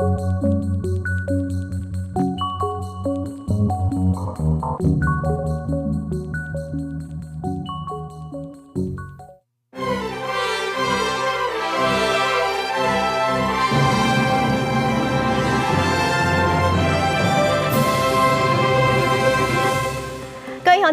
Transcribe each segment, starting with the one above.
鄉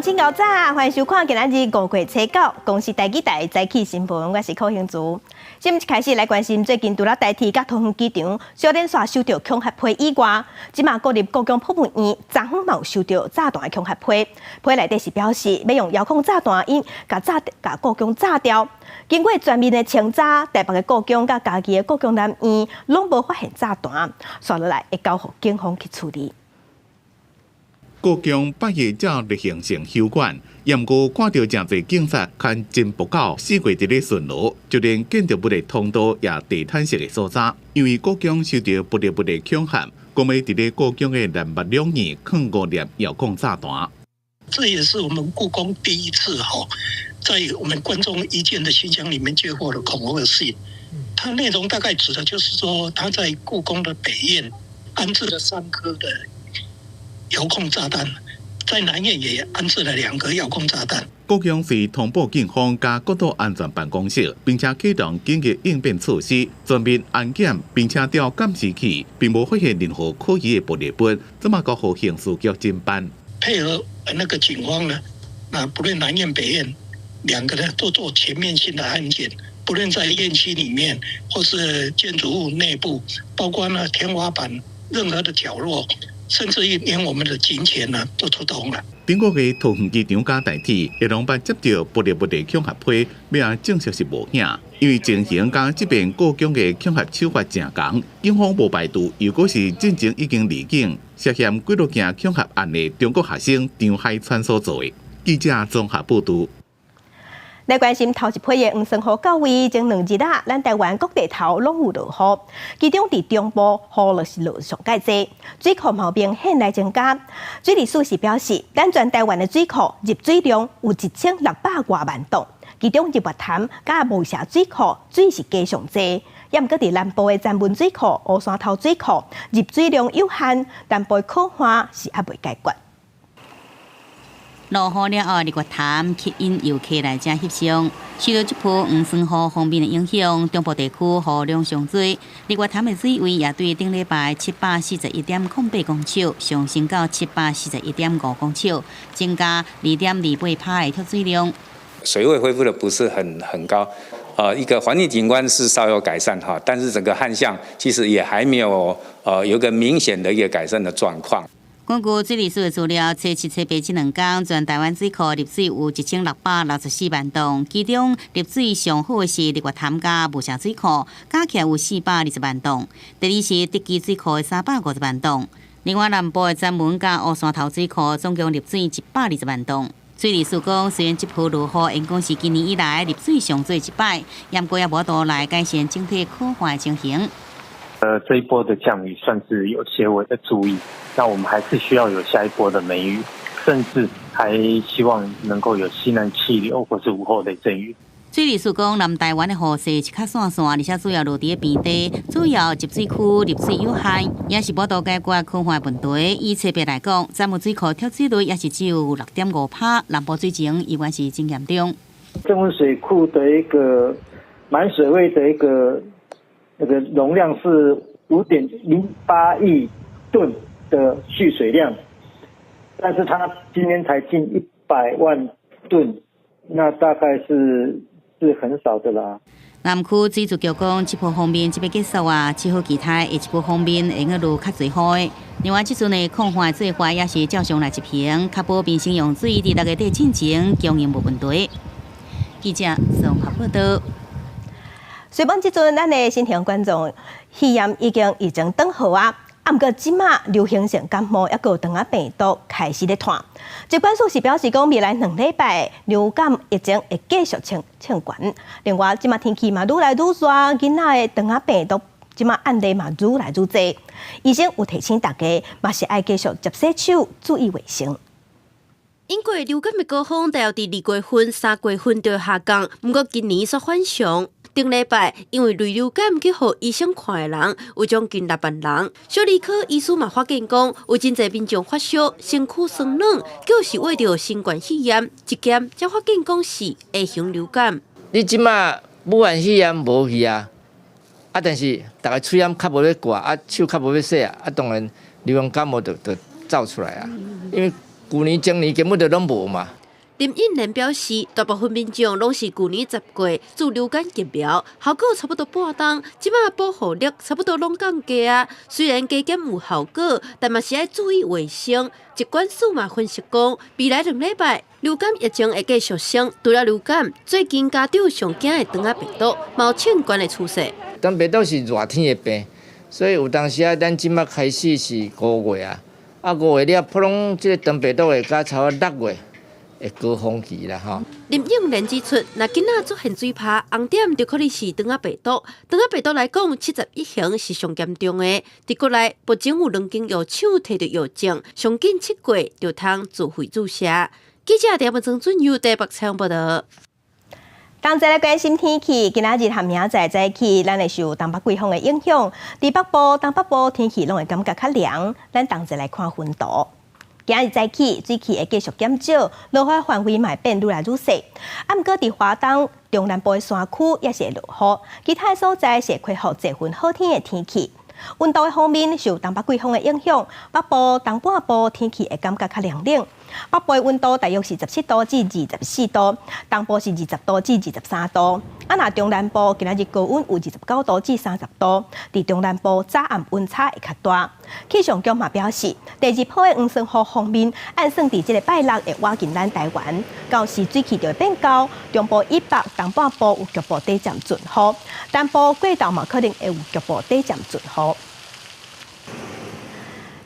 親𠢕早，歡迎收看今仔日五月初九，公視台語台早起新聞，我是柯興慈。新聞一開始來關心最近除了台鐵佮桃園機場小連紲收著恐嚇批以外，這馬國立故宮博物院昨昏嘛有收著炸彈的恐嚇批，批內底是表示欲用遙控炸彈𪜶共炸共故宮炸掉。經過全面的清查，台北的故宮佮嘉義的故宮南院攏無發現炸彈，紲落來會交予警方去處理。故宮八月才例行性休館，毋過看著誠濟警察牽偵捕狗四界佇咧巡邏，就連建築物的通道也地毯式的搜查。因為故宮收著不得不的恐嚇，講欲佇咧故宮的南北兩院囥五粒遙控炸彈。這也是我們故宮第一次哈，在我們觀眾意見的信箱裡面接獲了恐嚇信。它內容大概指的就是說，他在故宮的北院安置了三顆的遙控炸彈，在南院也安置了兩個遙控炸彈。故宮是通報警方佮國土安全辦公室，並且啟動緊急應變措施，全面安檢，並且調監視器，並無發現任何可疑的爆裂物，這馬交予刑事局偵辦。配合那個警方呢，那不論南院北院兩個呢，都做全面性的安檢，不論在院區裡面或是建築物內部，包括呢天花板任何的角落。甚至於連我們的警犬呢都出動了。頂個月桃園機場佮台鐵也攏捌接著爆裂物的恐嚇批，欲按證實是無影。因為情形佮這邊故宮的恐嚇手法誠仝，警方無排除又閣是進前已經離境涉嫌幾落件恐嚇案的中國學生張海川所做的。記者綜合報導。來關心頭一批的黃酸雨到位，前兩日啊，咱台灣各地頭攏有落雨，其中佇中部雨落是落上蓋濟，水庫嘛明顯來增加。水利署是表示，咱全台灣的水庫入水量有1600外萬噸，其中日月潭佮霧社水庫水是加上濟，也毋過佇南部的曾文水庫、烏山頭水庫入水量有限，南部的苦旱是猶未解決。落雨了後，日月潭吸引遊客來遮翕相。受著這波黃酸雨鋒面的影響，中部地區雨量上濟，日月潭的水位也對頂禮拜741.08公尺上升到741.5公尺，增加2.28%的蓄水量。水位恢復的不是很高，一個環境景觀是稍有改善哈，但是整個旱象其實也還沒有有個明顯的一個改善的狀況。根據水利署的資料，初七、初八這兩天，全台灣水庫入水有1664萬噸，其中入水上好的是日月潭佮霧社水庫，加起來有420萬噸。第二是竹崎水庫的350萬噸。另外南部的曾文佮烏山頭水庫總共入水120萬噸。水利署講，雖然這波落雨，應講是今年以來入水上濟一擺，毋過也無法度來改善整體苦旱的情形。這一波的降雨算是有些微的注意，那我們還是需要有下一波的梅雨，甚至還希望能夠有西南氣流或是午後雷陣雨。水利署講，南台灣的雨勢是較散散，而且主要落佇咧平地，主要集水區入水有限，也是無法度解決苦旱問題。以初八來講，曾文水庫蓄水率也是只有6.5%，南部水情依然是真嚴重。曾文水庫的一個滿水位的一個那個容量是5.08億噸的蓄水量，但是它今天才進100萬噸，那大概是很少的啦。南區水資局講，這波鋒面這欲結束啊，只好期待下一波鋒面會閣落較濟雨。另外，這陣的抗旱做法也是照常來執行，確保民生用水佇6月底進前供應無問題。記者綜合報導。雖講這陣咱的新型冠狀肺炎已經疫情轉好啊，啊，毋過這馬流行性感冒猶閣有腸仔病毒開始咧傳。疾管署是表示講，未來2禮拜流感疫情會繼續衝衝懸。另外，這馬天氣嘛愈來愈熱，囡仔的腸仔病毒這馬案例嘛愈來愈濟。醫生有提醒大家，嘛是愛繼續捷洗手，注意衛生。英國流感的高峰大約佇2月份、3月份就下降，毋過今年煞反常。頂禮拜因為類流感去予醫生看的人有將近6萬人。小兒科醫師嘛發現講，有真濟民眾發燒、身軀酸軟，就是為著新冠肺炎，一檢才發現講是 A 型流感。你這馬武漢肺炎無去啊？啊，但是逐家喙罨較無咧掛，啊手較無咧洗啊，啊當然流感感冒就走出來啊，因為舊年前年根本就攏無嘛。林應蓮表示，大部分民眾攏是舊年10月注流感疫苗，效果差不多半冬，這馬保護力差不多攏降低啊。雖然加減有效果，但嘛是愛注意衛生。疾管署嘛分析講，未來2禮拜流感疫情會繼續升，除了流感，最近家長上驚的腸仔病毒，嘛有衝懸的趨勢。腸病毒是熱天的病，所以有當時啊，咱這馬開始是5月啊，啊5月了，普通這个腸病毒會到差不多6月會高峰期啦吼。林應蓮指出，若囡仔出現水泡紅點，就可能是腸仔病毒。腸仔病毒來講，71型是上嚴重的。佇國內目前有兩間藥廠提著藥證，上緊7月就通自費注射。記者陳文曾俊佑台北採訪報導。同齊來關心天氣，今仔日和明仔載早起，咱會受東北季風的影響，佇北部、東北部天氣攏會感覺較涼。咱同齊來看雲圖。今仔日早起水汽會繼續減少，落雨範圍嘛會變愈來愈細。啊，毋過佇華東、中南部的山區也是會落雨，其他所在是會恢復濟雲好天的天氣。溫度的方面，受東北季風的影響，北部、東半部天氣會感覺較涼冷。北部的溫度大約是17度至24度，東部是20度至23度。啊，若中南部今仔日高溫有29度至30度，佇中南部早暗溫差會較大。氣象局嘛表示，第二波的黃酸雨鋒面，按算佇這个拜六會倚近咱台灣，到時水汽就會變高，中部以北、東半部有局部短暫陣雨，南部過晝嘛可能會有局部短暫陣雨。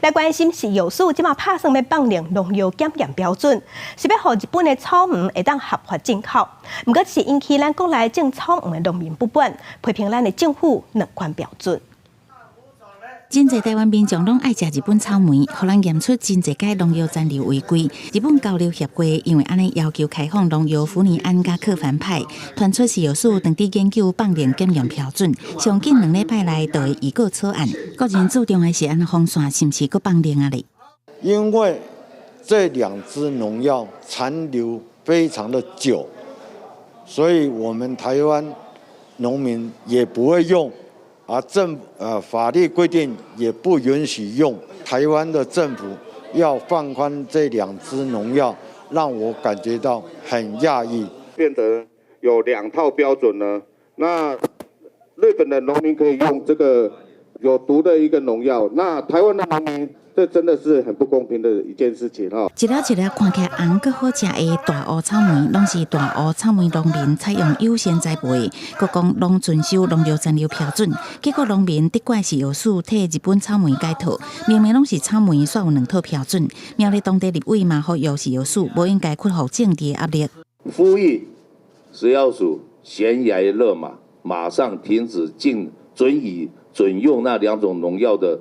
來關心食藥署這馬拍算欲放寬農藥檢驗標準，是欲予日本的草莓會當合法進口。毋過是引起咱國內種草莓的農民不滿，批評咱的政府兩款標準。真濟台灣民眾攏愛食日本草莓，予人驗出真濟擺農藥殘留違規。日本交流協會因為按呢要求開放農藥福尼安佮克凡派，傳出食藥署正佇研究放寬檢驗標準，上緊2禮拜內就會預告草案。個人注重的是按風險是毋是閣放寬啊咧？因為這兩支農藥殘留非常的久，所以我們台灣農民也不會用。啊，法律規定也不允許用。台灣的政府要放寬這兩支農藥，讓我感覺到很訝異。變得有兩套標準呢？那日本的農民可以用這個有毒的一個農藥，那台灣的農民，這真的是很不公平的一件事情哈。一粒一粒看起來紅閣好食的大湖草莓，攏是大湖草莓農民採用優先栽培，閣講攏遵守農藥殘留標準。結果農民責怪食藥署替日本草莓改套，明明攏是草莓，煞有兩套標準。苗栗當地立委嘛呼籲食藥署無應該屈服政治的壓力，呼籲食藥署懸崖勒馬，馬上停止禁准以准用那兩種農藥的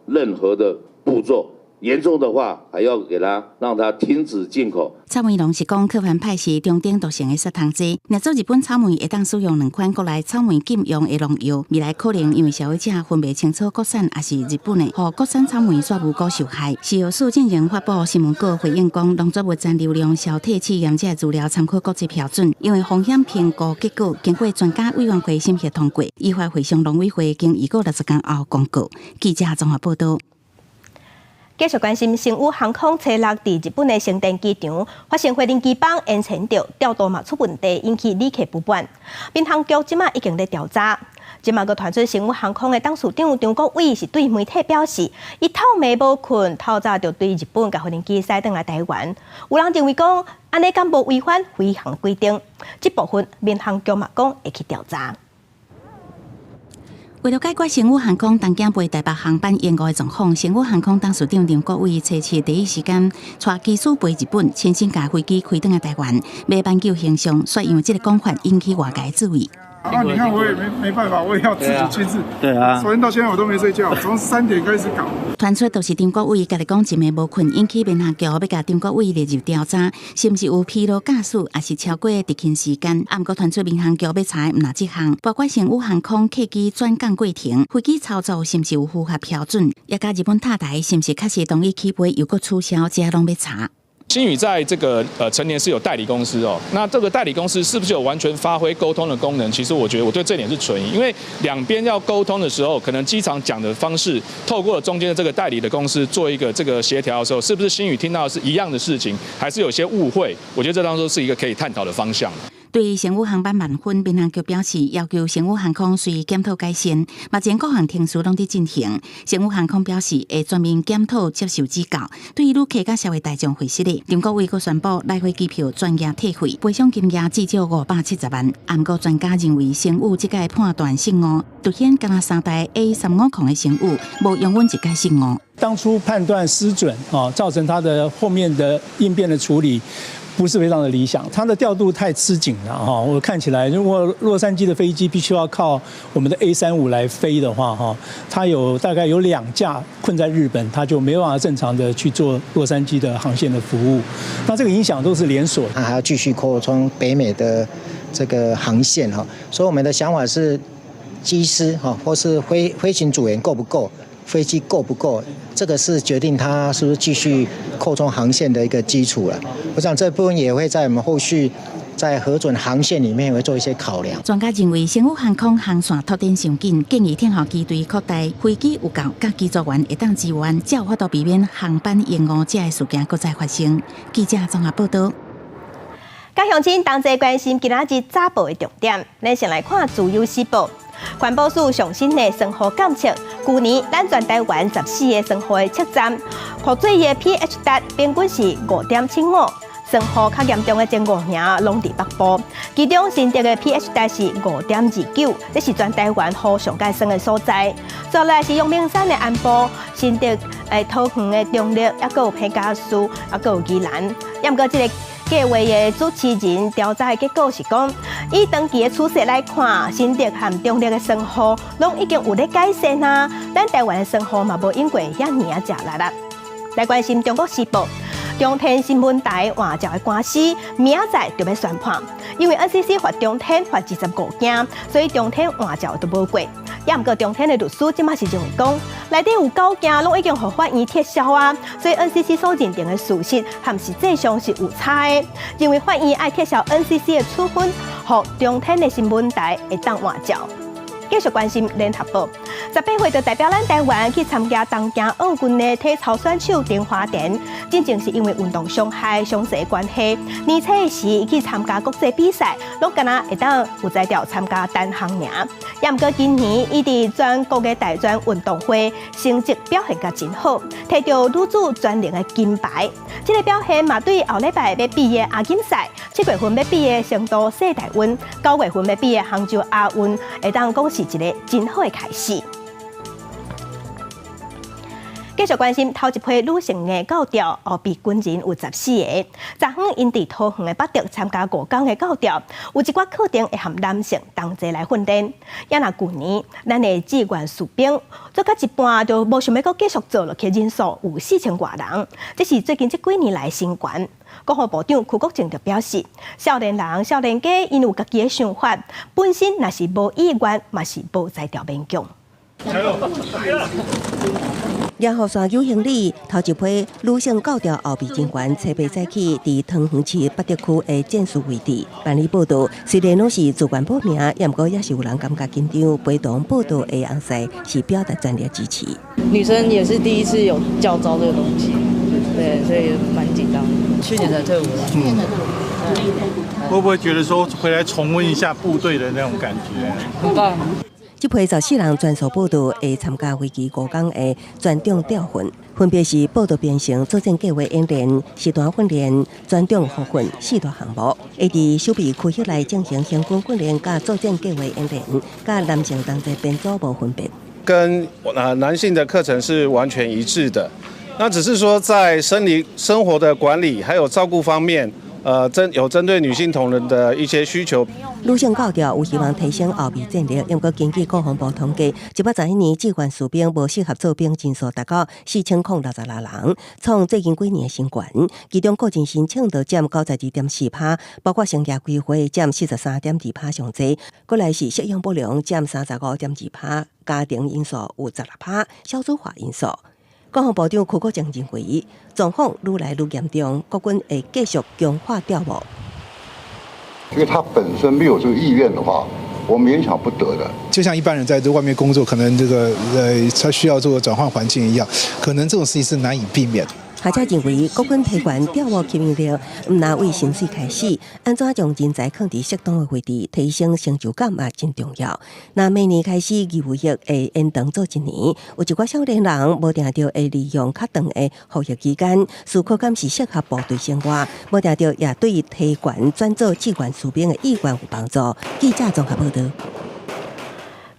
任何的步驟，嚴重的話，還要給他讓他停止進口。草莓農是講，克凡派是中等毒性的殺蟲劑。若做日本草莓會當使用兩款國內草莓禁用的農藥，未來可能因為消費者分袂清楚國產抑是日本的，予國產草莓煞無辜受害。食藥署進前發布新聞稿回應講，農作物殘留量消退試驗這資料參考國際標準，因為風險評估結果經過專家委員會審核通過，依法會上農委會經預告60天後公告。記者綜合報道。繼續關心，星宇航空初六佇日本的成田機場發生飛行機枋煙塵著，調度嘛出問題，引起旅客不滿。民航局這馬已經咧調查，這馬閣傳出星宇航空的董事長張國煒是對媒體表示，伊透暝無睏，透早就對日本共飛行機駛轉來台灣。有人認為講，按呢敢無違反飛航規定？這部分民航局嘛講會去調查。為了解決星宇航空東京飛台北航班延誤的狀況，星宇航空董事長張國煒初七第一時間帶機師飛日本，親身共飛機開轉來台灣，欲挽救形象，煞因為這个講法引起外界注意。啊，你看我也沒辦法，我也要自己親自。對啊。昨天到現在我都沒睡覺，從3點開始搞。傳出就是張國煒共你講一暝無睏，引起民航局欲共張國煒列入調查，是毋是有疲勞駕駛，抑是超過執勤時間？啊，毋過傳出民航局欲查的毋但這項，包括星宇航空客機轉降過程、飛機操作是毋是有符合標準，也佮日本塔台是毋是確實同意起飛又閣取消，這攏欲查。星宇在這個成年是有代理公司哦，那這個代理公司是不是有完全發揮溝通的功能？其實我覺得我對這點是存疑，因為兩邊要溝通的時候，可能機場講的方式，透過了中間的這個代理的公司做一個這個協調的時候，是不是星宇聽到的是一樣的事情，還是有些誤會？我覺得這當中是一個可以探討的方向。對星宇航班滿分，民航局表示要求星宇航空隨檢討改善，目前各項程序攏佇進行。星宇航空表示會全面檢討接受指教。對於旅客佮社會大眾損失的，張國煒閣宣布來回機票全額退費，賠償金額至少570萬。毋過專家認為，星宇這擺判斷失誤，凸顯敢若三代 A350的星宇無容忍一擺失誤。當初判斷失準啊，造成他的後面的應變的處理不是非常的理想，它的調度太吃緊了哈。我看起來，如果洛杉磯的飛機必須要靠我們的 A35來飛的話，哈，它有大概有兩架困在日本，它就沒辦法正常的去做洛杉磯的航線的服務。那這個影響都是連鎖，它還要繼續擴充北美的這個航線哈。所以我們的想法是，機師哈或是飛行組員夠不夠？飛機夠不夠？這個是決定它是不是繼續擴充航線的一個基礎了。我想這部分也會在我們後續在核准航線裡面會做一些考量。專家認為，星宇航空航線拓展傷緊，建議天後機隊擴大，飛機有夠，佮機組員會當支援，才有法度避免航班延誤這个事件閣再發生。記者綜合報道。佮鄉親同齊關心今仔日早報的重點，咱先來看《自由時報》。環保署上新的酸雨監測，舊年咱全台灣14個酸雨的測站，雨水的 pH 值平均是5.75，酸雨較嚴重的前5名攏佇北部，其中新竹的 pH 值是5.29，這是全台灣雨上蓋酸的所在。再來是陽明山的安埔、新竹的桃園的中壢，抑閣有彭佳嶼，抑閣有宜蘭。毋過這个計畫的主持人調查的結果是講，以長期的趨勢來看，新竹和中壢的酸雨攏已經有咧改善啊。咱台灣的酸雨嘛無湧過遐爾仔食力啦。來關心中國時報，中天新聞台換照的官司，明仔載就欲宣判。因為 NCC 罰中天罰25件，所以中天換照都無過。也毋過中天的律師這馬是認為講，內底有9件攏已經予法院撤銷啊，所以 NCC 所認定的事實和實際上是有差的，認為法院愛撤銷 NCC 的處分，予中天的新聞台會當換照。繼續關心聯合報，18歲就代表咱台灣去參加東京奧運的體操選手丁華田，進前是因為運動傷害傷勢關係，年輕時去參加國際比賽，攏敢若會當有才調參加單項爾。也毋過今年伊佇全國的大專運動會成績表現甲真好，摕著女子專能的金牌。這个表現嘛，對後禮拜欲比的亞錦賽，7月份欲比的成都世大運，9月份欲比的杭州亞運，會當講是一个真好的開始。繼續關心頭一批女性的教調後備軍人有14個，昨昏𪜶佇桃園的八德參加5工的教調，有一寡課程會和男性同齊來訓練。也若舊年，咱的志願士兵做到一半就無想欲閣繼續做落去，人數有4000外人，這是最近這幾年來新高。國防部長邱國正就表示，少年人、少年家𪜶有家己的想法，本身若是無意願，嘛是無才調勉強。野雨傘舉行禮，頭一批女性教調後備人員初八早起，佇桃園市八德區的戰術位置辦理報到。雖然攏是自願報名，也毋過也是有人感覺緊張。陪同報到的翁婿是表達全力支持。女生也是第一次有教召這個東西，對，所以蠻緊張。去年才退伍。會不會覺得說回來重溫一下部隊的那種感覺？很棒。這批14人全數報到，會參加為期5工的專長調訓，分別是報道編成、作戰計畫演練、實彈訓練、專長複訓四大項目。會佇守備區域內進行行軍訓練、佮作戰計劃演練，佮男性同齊編組無分別。跟男性的課程是完全一致的，那只是說在生理生活的管理還有照顧方面，針對女性同仁的一些需求。女性教調有希望提升後備戰力，不過根據國防部統計，111年志願士兵無適合做兵人數達到4066人，創最近幾年的新高。其中個人申請就佔92.4%，包括生涯規劃佔43.2%上濟，過來是適應不良佔35.2%，家庭因素有16%，少子化因素。國防部長邱國正認為，狀況愈來愈嚴重，國軍會繼續強化調募。因為他本身沒有這個意願的話，我勉強不得的。就像一般人在這外面工作，可能這個他需要做個轉換環境一樣，可能這種事情是難以避免。學者認為，國軍提懸調募吸引力，毋但為薪水開始，按怎將人才囥佇適當的位置，提升成就感也真重要。若明年開始義務役會延長做一年，有一寡少年人無定著會利用較長的服役期間，思考敢是適合部隊生活，無定著也對提懸轉做志願士兵的意願有幫助。記者綜合報導。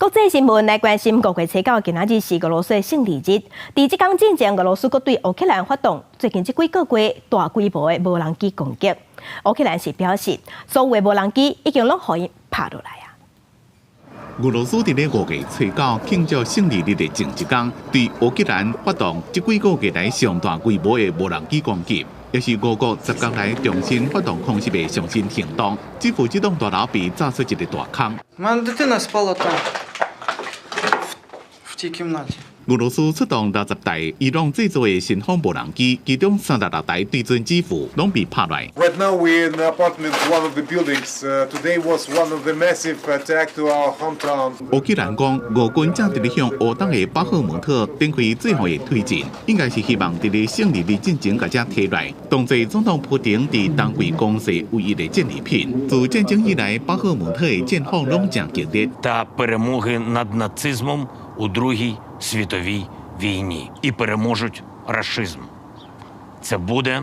國際新聞來關心，五月初九今仔日是俄羅斯的勝利日。佇這工進前，俄羅斯閣對烏克蘭發動最近這幾個月大規模的無人機攻擊。烏克蘭是表示，所有的無人機已經攏予𪜶拍落來啊。俄羅斯佇咧五月初九慶祝勝利日的前一工，對烏克蘭發動這幾個月來上大規模的無人機攻擊。也是俄國10工來重新發動空襲的上新行動，基輔這棟大樓被炸出一個大空。 В тій кімнаті. 俄羅斯出動60台伊朗製造的神風無人機，其中36台對準基輔，攏被拍落。 Right now we're in the apartment, one of the buildings. Today was one of the massive attack to our hometown. 烏克蘭講，俄軍正佇咧向烏東的巴赫姆特展開最後的推進，應該是希望佇咧勝利日進前共遮提來，當做總統普丁佇冬季攻勢唯一的戰利品。自戰爭以來，巴赫姆特的戰況攏誠激烈。 Та перемоги над нацизмом у Другій світовій війні і переможуть рашизм. Це буде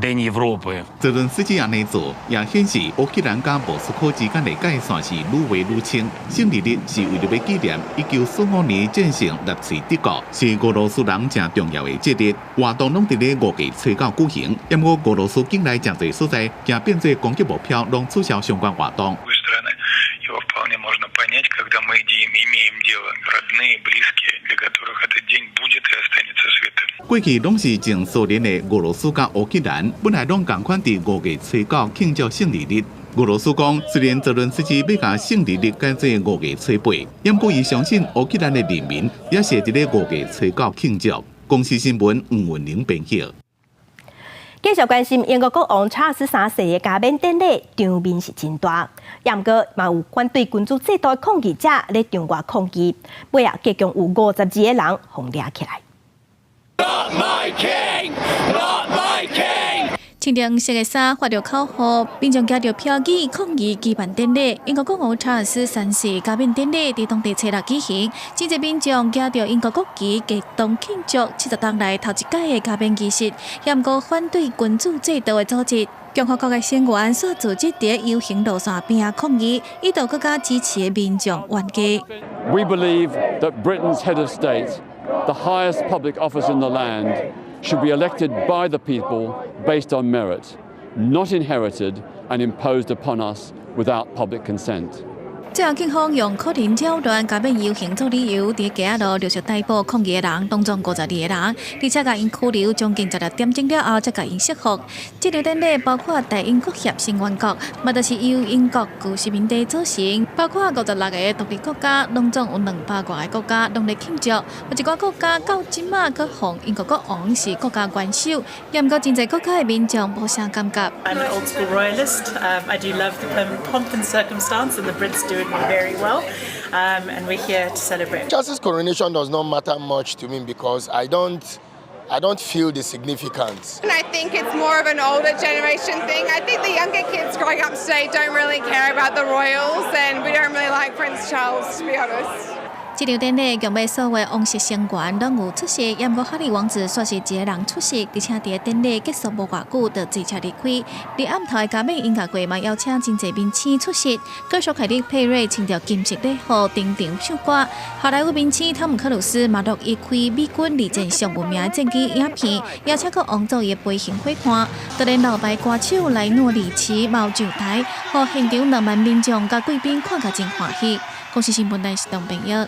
День Європи. 澤倫斯基按呢做，也顯示烏克蘭佮莫斯科之間的界線是愈畫愈清。勝利日是為著欲紀念1945年戰勝納粹德國，是俄羅斯人誠重要的節日。活動攏佇咧五月初九舉行，毋過俄羅斯境內誠濟所在，驚變做攻擊目標，攏取消相關活動。 Его вполне можно понять, когда мы имеем дело родные, близкие, для которых этот день будет и останется святым. 過去攏是前蘇聯的俄羅斯佮烏克蘭，本來攏仝款佇五月初九慶祝勝利日。俄羅斯講，雖然澤倫斯基欲共勝利日改做五月初八，毋過伊相信烏克蘭的人民也是佇咧五月初九慶祝。公視新聞吳文玲編譯。繼續關心英國國王查爾斯三世的加冕典禮，場面是真大，也毋過嘛有反對君主制度的抗議者咧場外抗議，尾仔共有52個人予掠起來。 Not my king, not my king. 穿紅色的衫，發著口號，民眾舉著標語抗議舉辦典禮。英國國王查爾斯三世加冕典禮佇當地初六舉行，真濟民眾舉著英國國旗，激動慶祝70冬來頭一擺的加冕儀式。也毋過反對君主制度的組織，共和國的成員煞組織佇遊行路線邊仔抗議，一度閣佮支持的民眾冤家。 We believe that Britain's head of state, the highest public office in the land, should be elected by the people based on merit, not inherited and imposed upon us without public consent. 最後警方用可能擾亂加冕遊行做理由，佇街仔路陸續逮捕抗議的人，當中52個人，而且共𪜶拘留將近16點鐘了後，才共𪜶釋放。這場典禮包括大英國協成員國，嘛就是由英國舊殖民地組成，包括56個獨立國家，攏總有200外个國家攏咧慶祝。有一寡國家到這馬閣予英國國王是國家元首，也毋過真濟國家的民眾無啥感覺。 I'm an old school royalist. I do love the pomp and circumstance, and the Brits do it very well. And we're here to celebrate. Charles's coronation does not matter much to me because I don't feel the significance. And I think it's more of an older generation thing. I think the younger kids growing up today don't really care about the royals, and we don't really like Prince Charles, to be honest. 這場典禮共欲所有王室成員攏有出席，毋過哈利王子煞是一个人出席，而且佇典禮結束無偌久就坐車離開。佇暗頭的加冕音樂會嘛邀請真濟明星出席，歌手凱蒂佩瑞穿著金色禮服登場唱歌，好萊塢明星湯姆克魯斯嘛樂意開美軍二戰上有名的戰機影片，邀請閣王做伊的飛行伙伴，就連老牌歌手萊諾里奇嘛有上台，予現場2萬民眾佮貴賓看甲真歡喜。公視新聞台是董朋友。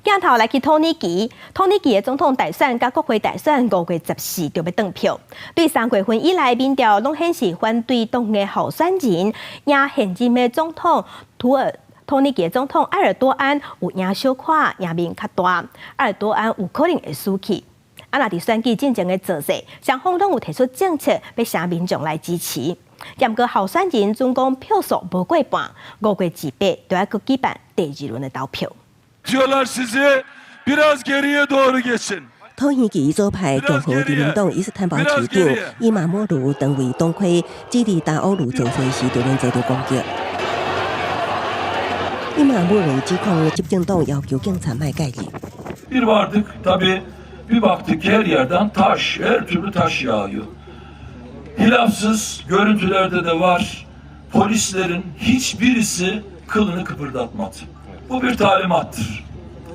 鏡頭來去土耳其，土耳其的總統大選佮國會大選5月14就欲轉票。對3月份以來，民調攏顯示反對黨的候選人贏現任的總統土耳其的總統埃爾多安有贏小可，贏面較大。埃爾多安有可能會輸去。啊，若佇選舉進前的造勢，雙方攏有提出政策，欲請民眾來支持。毋過候選人總共票數無過半，5月28就愛閣舉辦第二輪的投票。 Diyorlar sizi biraz geriye doğru geçin. 土耳其左派共和人民黨伊斯坦堡市長伊馬莫盧成為黨魁，基里達奧魯造勢時突然遭到攻擊。伊馬莫盧指控執政黨要求警察莫介入。 Bir vardık tabii bir baktık ki her yerden taş, her türlü taş yağıyor. Hilafsız görüntülerde de var. Polislerin hiçbirisi kılını kıpırdatmadı. Bu bir talimattır.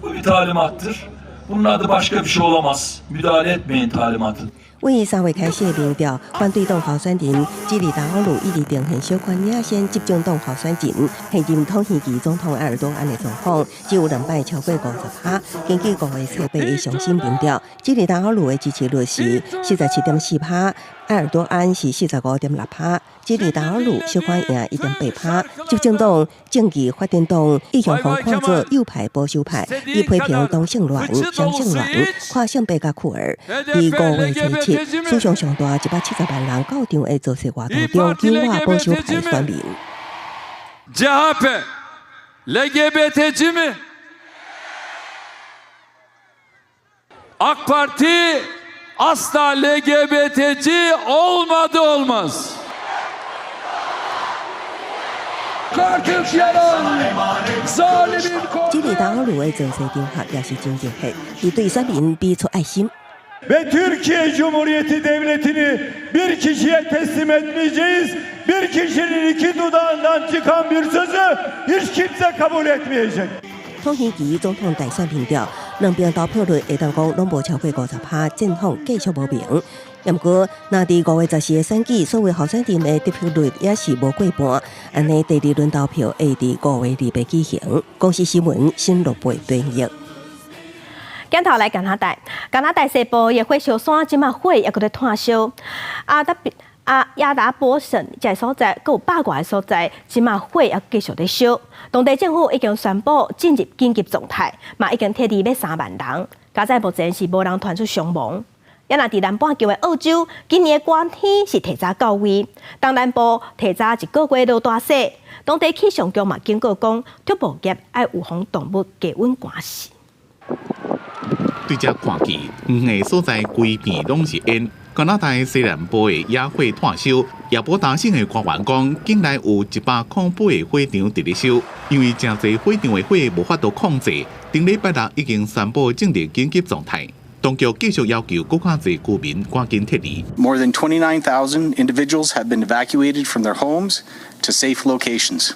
Bu bir talimattır. Bunun adı başka bir şey olamaz. Müdahale etmeyin talimatı. 為3月開始的民調，反對黨候選人基里達奧魯一直呈現小可領先執政黨候選人，現任土耳其總統埃爾多安的狀況，只有兩擺超過50%。根據5月初8的上新民調，基里達奧魯的支持率是47.4%，埃爾多安是45.6%，基里達奧魯小可贏1.8%。執政黨正義發展黨一向予看做右派保守派，伊批評同性戀、雙性戀、跨性別佮酷兒。佇5月初7，史上上大170萬人到場的造勢活動中，糾活保守派選民。 CHP LGBT'ci mi? AK Parti asla LGBT'ci olmadı olmaz. Artık yalan, zalimin 這個達奧魯的造勢場合也是真熱血，伊對選民比出愛心。 Ve Türkiye Cumhuriyeti Devleti'ni bir kişiye teslim etmeyeceğiz. Bir kişinin iki dudağından çıkan bir sözü hiç kimse kabul etmeyecek. 土耳其總統大選民調，兩邊投票率會當講攏無超過50%，戰況繼續無明。毋過，若佇5月14的選舉，所有候選人的得票率也是無過半，按呢第二輪投票會佇5月28舉行。公視新聞新羅貝編譯。鏡頭來加拿大，加拿大西部的火燒山，這馬火猶閣咧湠燒。啊，特別啊，亞達波省這个所在，閣有百外个所在，這馬火猶繼續咧燒。當地政府已經宣布進入緊急狀態，嘛已經撤離欲3萬人。佳哉目前是無人傳出傷亡。啊，若佇南半球的澳洲，今年的寒天是提早到位，東南部提早一個月落大雪。當地氣象局嘛警告講，畜牧業愛預防動物低溫寒死。對這看去，遠的所在規片攏是煙。加拿大西南部的野火湠燒，亞伯達省的官員講，境內有108個火場佇咧燒，因為誠濟火場的火無法度控制，頂禮拜六已經宣布進入緊急狀態。當局繼續要求閣較濟居民趕緊撤離。 More than 29,000 individuals have been evacuated from their homes to safe locations,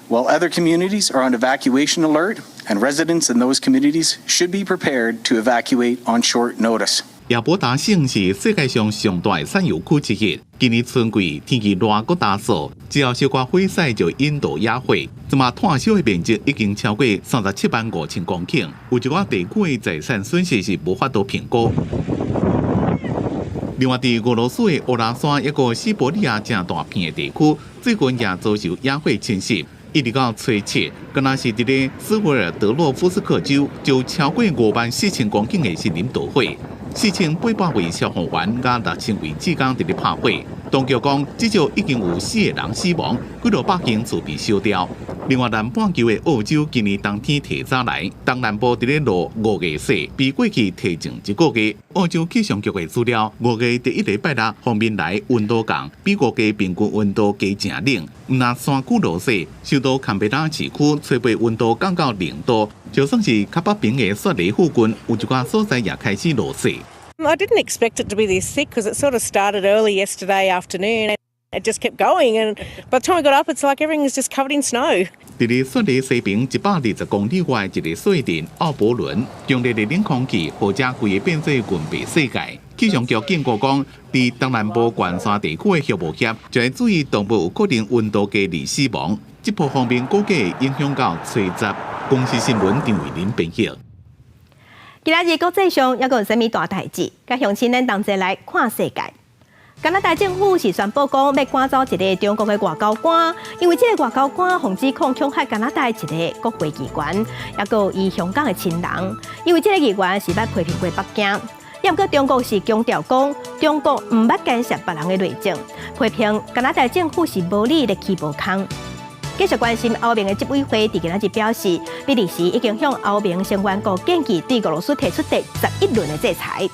while other communities are on evacuation alert, and residents in those communities should be prepared to evacuate on short notice. 亞伯達省是世界上上大的產油區之一。今年春季天氣熱閣乾燥，只要小可火勢就引導野火，這馬湠燒的面積已經超過37萬5千公頃，有一寡地區的財產損失是無法度評估。另外，佇俄羅斯的烏拉山一個西伯利亞誠大片的地區，最近也遭受野火侵襲。一直到初七，敢若是佇咧斯維爾德洛夫斯克州，就超過5萬4千公頃的森林著火，4800位消防員佮6000位志工佇咧拍火。當當局講，至少已經有四个人死亡，幾落百間厝被燒掉。另外，南半球的澳洲今年冬天提早來，東南部佇咧落五月雪，比過去提前一個月。澳洲氣象局的資料，五月第一禮拜六鋒面來溫度降，比五月平均溫度加誠冷。毋但山區落雪，首都坎培拉市區初八溫度降到0度，就算是較北邊的雪梨附近，有一寡所在也開始落雪。 I didn't expect it to be this thick because it sort of started early yesterday afternoon. It just kept going, and by the time we got up, it's like everything was just covered in snow. 佇咧雪梨西邊120公里外一个細鎮奧伯倫，強烈的冷空氣予遮規个變做銀白世界。氣象局警告講，佇東南部懸山地區的畜牧業，就愛注意動物有可能溫度低而死亡。這波鋒面估計會影響到初十。公視新聞張慧玲編譯。今仔日國際上猶閣有啥物大代誌？佮鄉親咱同齊來看世界。加拿大政府是宣布講，欲趕走一个中國的外交官，因為這个外交官予指控恐嚇加拿大一个國會議員，猶閣有伊香港的親人，因為這个議員是捌批評過北京。毋過中國是強調講，中國毋捌干涉別人的內政，批評加拿大政府是無理咧起無空。繼續關心歐盟的執委會，佇今仔日表示，比利時已經向歐盟成員國建議對俄羅斯提出第11輪的制裁。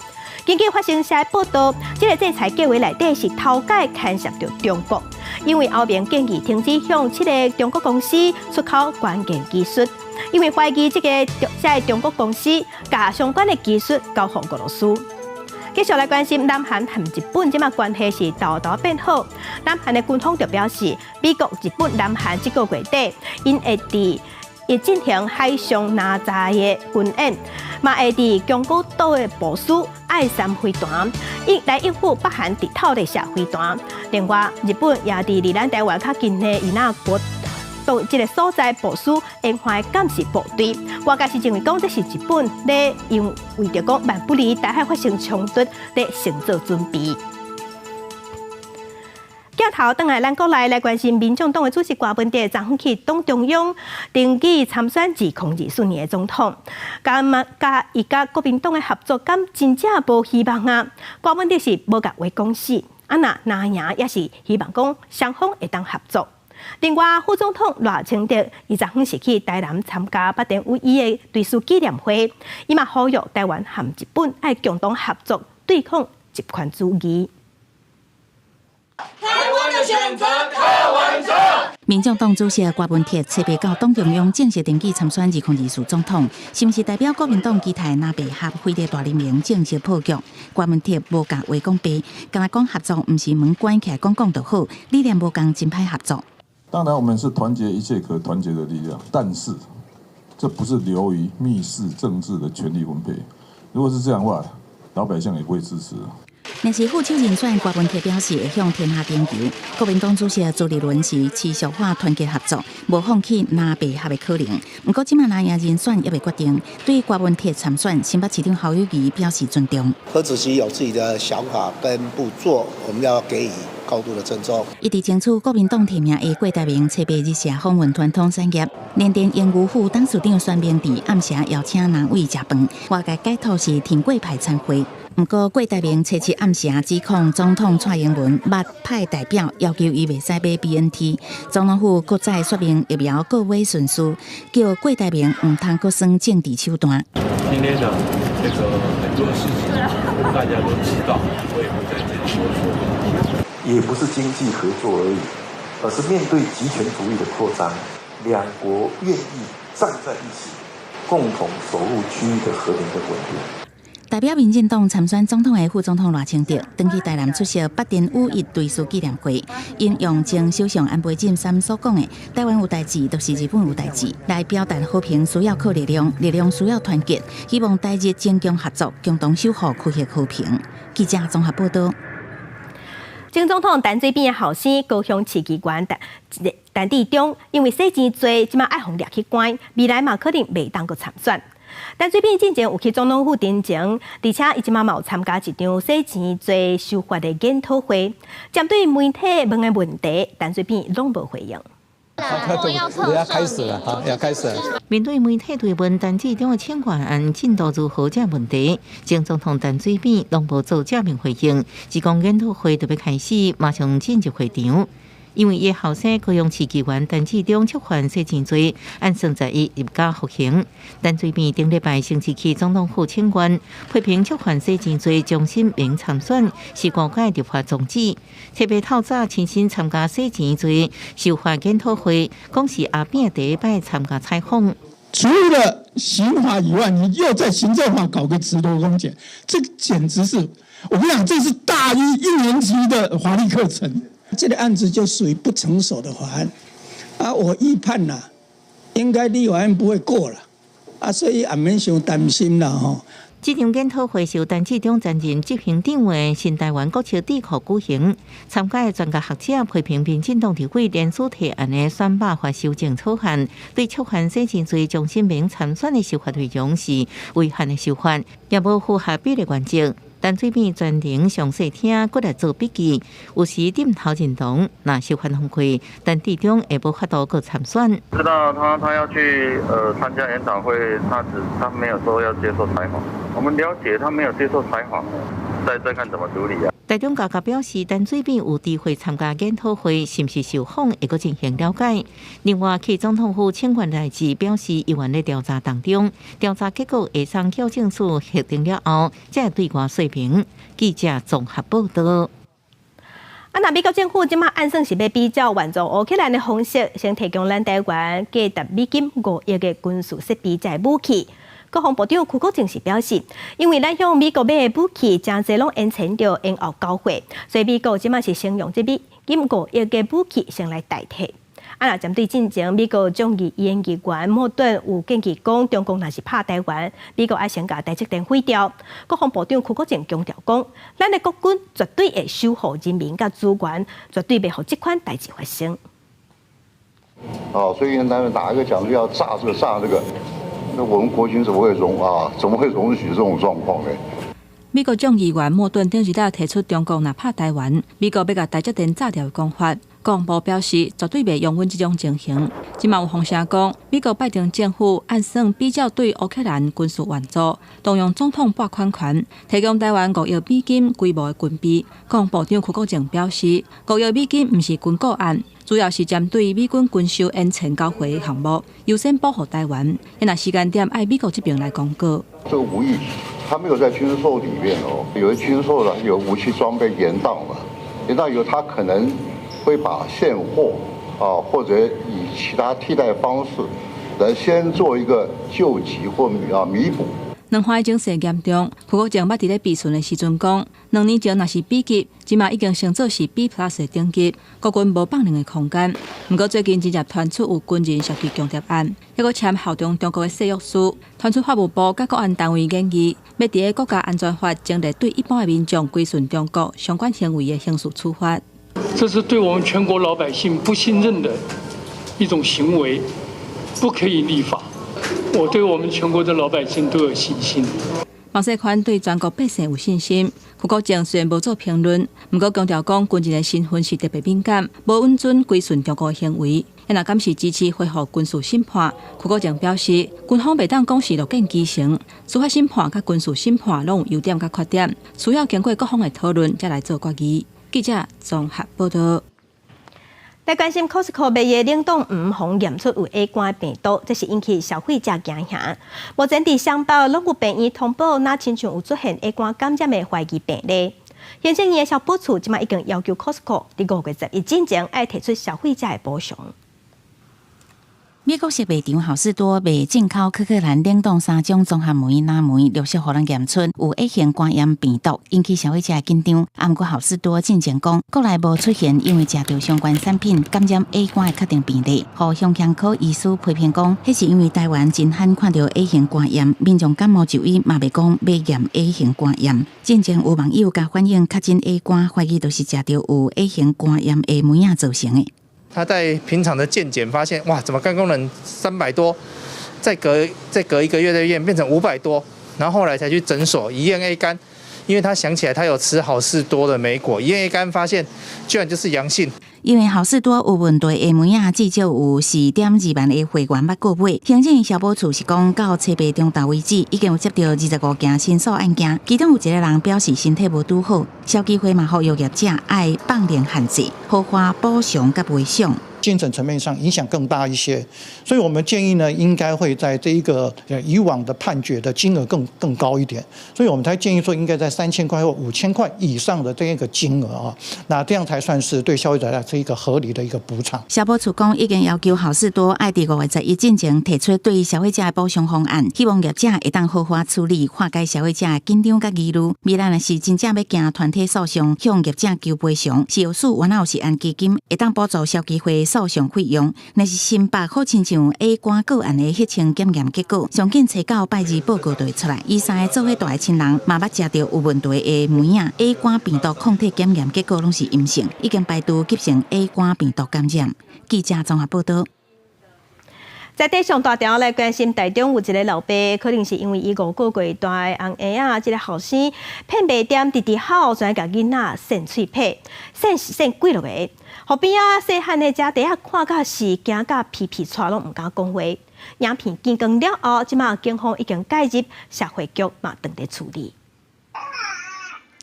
根據法新社報道，這个制裁計劃內底是頭擺牽涉著中國，因為歐盟建議停止向七个中國公司出口關鍵技術，因為懷疑這个中國公司共相關的技術交予俄羅斯。繼續來關心南韓和日本這馬關係是沓沓變好。南韓的軍方就表示，美國、日本、南韓這個月底，𪜶會佇會進行海上哪吒的軍演，嘛會佇宮古島的部署愛三飛彈，來應付北韓直透的射飛彈。另外，日本也佇離咱台灣較近的與那國島這个所在部署沿海監視部隊。外界是認為講這是日本咧，因為著講萬不利台海發生衝突咧，先做準備。鏡頭轉來咱國內來關心民眾黨的主席柯文哲，昨昏去黨中央登記參選2024年的總統，敢佮伊佮國民黨的合作，敢真正無希望啊？柯文哲是無共話講死，啊若若贏也是希望講雙方會當合作。另外，副總統賴清德伊昨昏是去台南參加八田與伊的追思紀念會，伊嘛呼籲台灣和日本愛共同合作對抗集權主義。台灣的選擇，柯文哲。民眾黨主席柯文哲初八到黨中央正式登記參選2024總統，是毋是代表國民黨基泰藍白合飛佇大聯盟正式破局？柯文哲無共話講白，敢若講合作毋是門關起來講講就好，理念無仝真歹合作。當然，我們是團結一切可團結的力量，但是這不是流於密室政治的權力分配。如果是這樣的話，老百姓也不會支持。若是副手人選，柯文哲表示會向天下徵求。國民黨主席朱立倫是持續喊團結合作，無放棄藍白合的可能。毋過這馬藍營人選猶未決定，對柯文哲參選，新北市長侯友宜表示尊重。柯主席有自己的想法跟步驟，我們要給予高度的尊重。伊佇爭取國民黨提名的郭台銘，初八日社訪問傳統產業，聯電榮譽副董事長孫明智暗暝邀請藍委食飯，外界解讀是挺郭派餐會。毋過郭台銘初七暗暝指控總統蔡英文捌派代表要求伊袂使買 BNT，總統府閣再說明疫苗購買順序，叫郭台銘毋通閣耍政治手段。今天呢，這個很多事情大家都知道，我也不在這裡多說。也不是經濟合作而已，而是面對極權主義的擴張，兩國願意站在一起，共同守護區域的和平跟穩定。代表民進黨參選總統的副總統賴清德，轉去台南出席八田與一追思紀念會，引用前首相安倍晉三所講的“台灣有代誌，就是日本有代誌”，來表達和平需要靠力量，力量需要團結，希望台日增強合作，共同守護區域和平。記者綜合報道。前總統陳水扁的後生高雄市議員陳陳致中，因為洗錢罪，這馬愛予掠去關，未來嘛可能袂當閣參選。陳水扁進前有去總統府陳情，而且伊這馬嘛有參加一場洗錢罪修法的研討會，針對媒體問的問題，陳水扁攏無回應。要開始了啊，要開始了。面對媒體追問陳志忠的請願案進度如何這問題，前總統陳水扁攏無做正面回應，只講研討會就欲開始，馬上進入會場。因為伊後生高雄市議員陳志忠觸犯洗錢罪，按算11入監服刑。陳水扁頂禮拜先前去總統府請願，批評觸犯洗錢罪終身免參選是誤解立法宗旨。特別透早親身參加洗錢罪修法研討會，講是阿扁第一擺參加採訪。除了刑法以外，你又在行政法搞個直投公檢，這簡直是我跟你講，這是大一一年級的法律課程。這個案子就屬於不成熟的法案，啊，我預判啦，應該立法院不會過了，啊，所以也免傷擔心啦，吼。這場研討會是由陳志忠擔任執行長的新台灣國策智庫舉行，參加的專家學者批評民進黨立委聯署提案的選罷法修正草案，對觸犯洗錢罪終身免參選的修法內容是違憲的修法，也無符合比例原則。陳水扁全程詳細聽，閣來做筆記，有時點頭認同。若修法通過，陳志忠會無法度閣參選。知道他要去參加研討會，他沒有說要接受採訪。我們了解他沒有接受採訪，再看怎麼處理啊。台中高甲表示，陳水扁有機會參加研討會，是毋是受訪，會閣進行了解。另外，去總統府請願代誌表示，猶原咧調查當中，調查結果會送矯正署核定了後，才會對外說明。記者綜合報道。啊，那美國政府這馬按算是欲比照援助烏克蘭的方式，先提供咱台灣價值美金5億的軍事設備佮武器。國防部長邱國正是表示，因為咱向美國買的武器，誠濟攏延遲著延後交貨，所以美國這馬是先用這美金5億的武器先來代替。啊，若針對進前美國眾議院議員莫頓有建議講，中共若是拍台灣，美國愛先共台積電毀掉。國防部長邱國正強調講，咱的國軍絕對會守護人民佮資源，絕對袂予這款代誌發生。哦，所以他們哪一個講要炸這個炸那個？那我們國軍怎麼會容啊？怎麼會容許這種狀況呢？美國眾議員莫頓頂日仔提出中共若拍台灣，美國欲共台積電炸掉的講法。國防部表示，絕對袂容忍這種情形。這馬有風聲講，美國拜登政府按算比照對烏克蘭軍事援助，動用總統撥款權，提供台灣5億美金規模的軍備。國防部長邱國正表示，五億美金毋是軍購案。主要是針對美軍軍售延遲交貨的項目，優先保護台灣。那時間點愛美國這邊來公告。這個5億，他沒有在軍售裡面哦，有些軍售的有武器裝備延宕了，延宕以後，他可能會把現貨啊，或者以其他替代方式，來先做一個救急或彌補。兩岸情勢嚴重，邱國正捌佇咧備詢的時陣講，2年前若是 B 級，這馬已經升做是 B plus 的等級，國軍無放任的空間。毋過最近真正傳出有軍人涉及共諜案，抑閣簽效忠中國的誓約書，傳出法務部佮國安單位研議，欲佇咧國家安全法增列對一般的民眾歸順中國相關行為的刑事處罰。這是對我們全國老百姓不信任的一種行為，不可以立法。我對我們全國的老百姓都有信心。黃世寬對全國百姓有信心。邱國正雖然無做評論，毋過強調講軍人的身份是特別敏感，無允准歸順中國的行為。若敢是支持恢復軍事審判，邱國正表示，軍方袂當講是樂見其成，司法審判佮軍事審判攏有優點佮缺點，需要經過各方的討論才來做決議。記者綜合報道。來關心 Costco 賣的冷凍黃魚驗出有 A 肝病毒，這是引起消費者驚嚇。目前佇雙北攏有病院通報，若親像有出現 A 肝感染的懷疑病例。行政院的消保處這馬已經要求 Costco 佇5月11進前愛提出消費者的補償。美國食賣場好市多賣進口柯克蘭冷凍三種綜合酶藍莓，陸續予人驗出有 A 型肝炎病毒，引起消費者緊張。啊，毋過好市多進前講，國內無出現因為食著相關產品感染 A 肝的確定病例。予胸腔科醫師批評講，彼是因為台灣真罕看著 A 型肝炎，民眾感冒就醫嘛袂講欲驗 A 型肝炎。進前有網友共反映確診 A 肝，懷疑就是食著有 A 型肝炎的莓仔造成的。他在平常的健檢發現，哇，怎麼肝功能300多，再隔一個月再驗變成500多，然後後來才去診所一驗 A 肝，因為他想起來他有吃好市多的莓果，一驗 A 肝發現居然就是陽性。因為好市多有問題的梅仔至少有4.2萬个會員捌購買。行政消保處是講，到初八中晝為止，已經有接著25件申訴案件，其中有一個人表示身體無拄好。消基會嘛呼籲業者愛放靈限制，好花補償佮賠償。精神層面上影響更大一些，所以我們建議呢，應該會在這一個以往的判決的金額更高一點，所以我們才建議說應該在3000塊或5000塊以上的這一個金額啊，那這樣才算是對消費者來說一個合理的一個補償。消保處講已經要求好市多愛佇5月11進前提出對消費者的補償方案，希望業者會當好好處理，化解消費者的緊張佮疑慮。未來若是真正欲行團體訴訟，向業者求賠償，司法署原來有食安基金會當補助消基會訴訟費用。若是新北好親像 A 肝個案的血清檢驗結果，上緊初九拜二報告就會出來。伊三个做伙蹛的親人嘛捌食著有問題的梅仔 A 肝病毒抗體檢驗結果攏是陰性，已經排除急性 A 肝病毒感染。記者綜合報道。在地上大條來關心，台中有一個老爸，可能是因為伊5個月大的尪嬰仔，這個後生騙賣店直直吼，全共囡仔搧喙䫌，搧是搧幾落個。予邊仔細漢的姐弟仔看甲是驚甲皮皮剉攏毋敢講話。影片見光了後，這馬警方已經介入，社會局嘛正佇處理。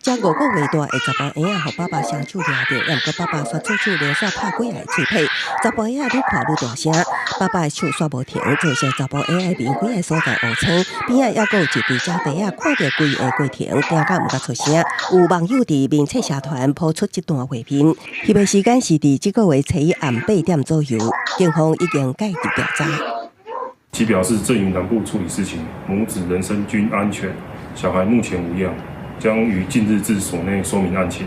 這5個月大的查埔嬰仔，予爸爸雙手掠著，也毋過爸爸煞出手連續拍幾下喙䫌，查埔嬰仔愈看愈大聲，爸爸的手煞無停，造成查埔嬰仔面規个所在烏青。邊仔猶閣有一對姐弟仔看著規个過程，驚甲毋敢出聲。有網友佇面冊社團 po 出這段畫面，翕的時間是佇這個月初一暗8點左右，警方已經介入調查。其表示正於南部處理事情，母子人身均安全，小孩目前無恙。將於近日至所內說明案情。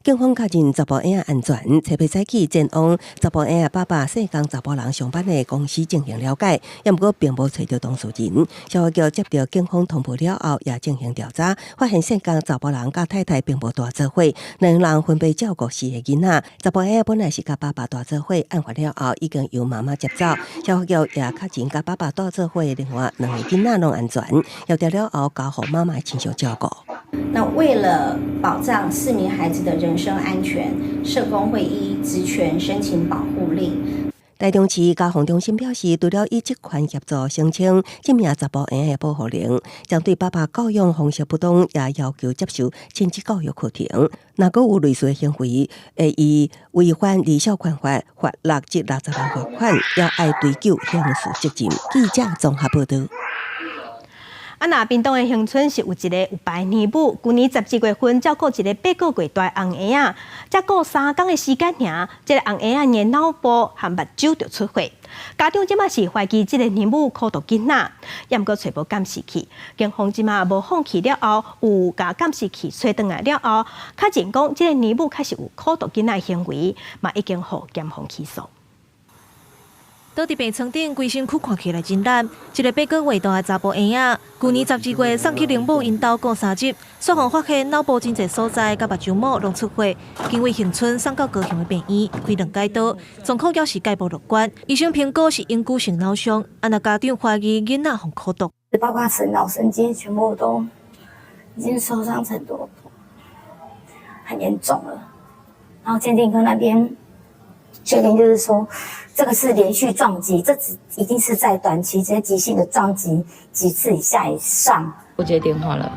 警方確認查埔嬰仔安全，初八早起前往查埔嬰仔爸爸姓江查埔人上班的公司進行了解，也毋過並無揣著當事人。消防局接到警方通報了後，也進行調查，發現姓江查埔人佮太太並無蹛做伙，兩人分別照顧四个囡仔。查埔嬰仔本來是佮爸爸蹛做伙，案發了後已經由媽媽接走。消防局也確認佮爸爸蹛做伙的另外兩个囡仔攏安全，協調了後交予媽媽親屬照顧。那為了保障四名孩子的人身安全，社工會依職權申請保護令。台中市家防中心表示，除了依職權協助申請這名查埔嬰仔的保護令，針對爸爸教養方式不當，也要求接受親子教育課程。若閣有類似的行為，會依違反兒少權法，罰6至60萬罰款，也愛追究刑事責任。記者綜合報道。啊，若屏東的恆春是有一个有牌尼母，舊年12月份照顧一个8個月大尪嬰仔，才顧3工的時間爾，這个尪嬰仔的腦部和目睭就出血，家長這馬是懷疑這个尼母苦毒囡仔，也毋過揣無監視器，警方這馬無放棄了後，有共監視器揣轉來了後，確認講這个尼母確實有苦毒囡仔的行為，嘛已經予檢方起訴。倒佇病床頂，規身軀看起來真懶。一个8個月大的查埔嬰仔，舊年12月送去靈母𪜶兜顧3日，煞予發現腦部真濟所在，佮目睭膜攏出血，經為恆春送到高雄的病院，開兩解刀，狀況猶是蓋無樂觀。醫生評估是永久性腦傷，啊若家長懷疑囡仔予苦毒，包括腦神經全部都已經受傷程度很嚴重了。然後鑑定科那邊確定就是說，這個是連續撞擊，這只一定是在短期直接急性的撞擊幾次以下以上。不接電話了。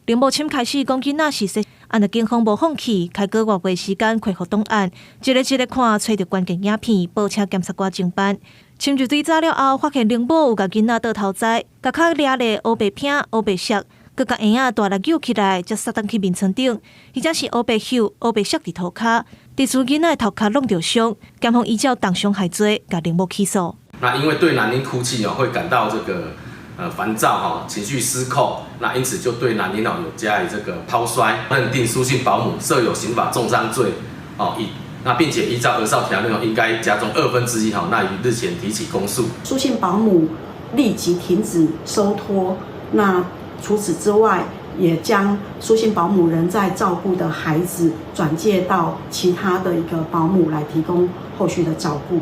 靈母親開始講囡仔是說，啊若警方無放棄，開閣外月時間恢復檔案，一个一个看，揣著關鍵影片，報請檢察官偵辦。深入追查了後，發現靈母有共囡仔倒頭栽，共跤掠咧烏白片、烏白色，閣共嬰仔大力扭起來，才捒轉去眠床頂，而且是烏白搝、烏白摔佇塗跤，致使囡仔頭殼弄著傷，檢方依照重傷害罪，共靈母起訴。那因為對男嬰哭泣哦，會感到這個煩躁哈，情緒失控，那因此就對男嬰哦有加以這個拋摔，認定蘇姓保姆涉有刑法重傷罪哦，以那並且依照兒少條例應該加重1/2哈，那於日前提起公訴。蘇姓保姆立即停止收托，那除此之外，也將蘇姓保姆仍在照顧的孩子轉介到其他的一個保姆來提供後續的照顧。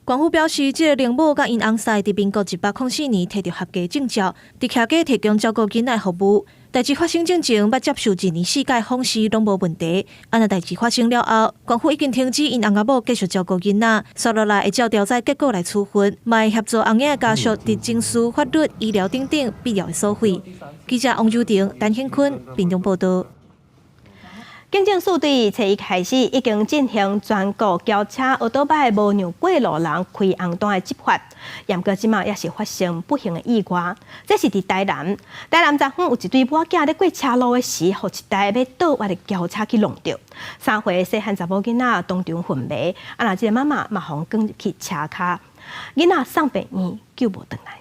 官府表示，這个靈母佮𪜶翁婿佇民國104年提著合格證照，佇徛家提供照顧囡仔的服務。代誌發生進前，捌接受一年四屆訪視攏無問題。啊，若代誌發生了後，官府已經停止𪜶翁仔某繼續照顧囡仔，紲落來會照調查結果來處分，嘛會協助翁仔的家屬佇程序、法律、醫療等等必要的所費。記者王柔婷、陳顯坤，屏東報導。警政署對初一開始已經進行全國轎車、歐多擺無讓過路人開紅燈的執法，毋過這馬也是發生不幸的意外。這是佇台南，台南昨昏有一對某囝咧過車路的時，予一台欲倒彎的轎車去挵著，3歲細漢查某囡仔當場昏迷，啊，若這个媽媽嘛予捲入去車跤，囡仔送病院救無轉來。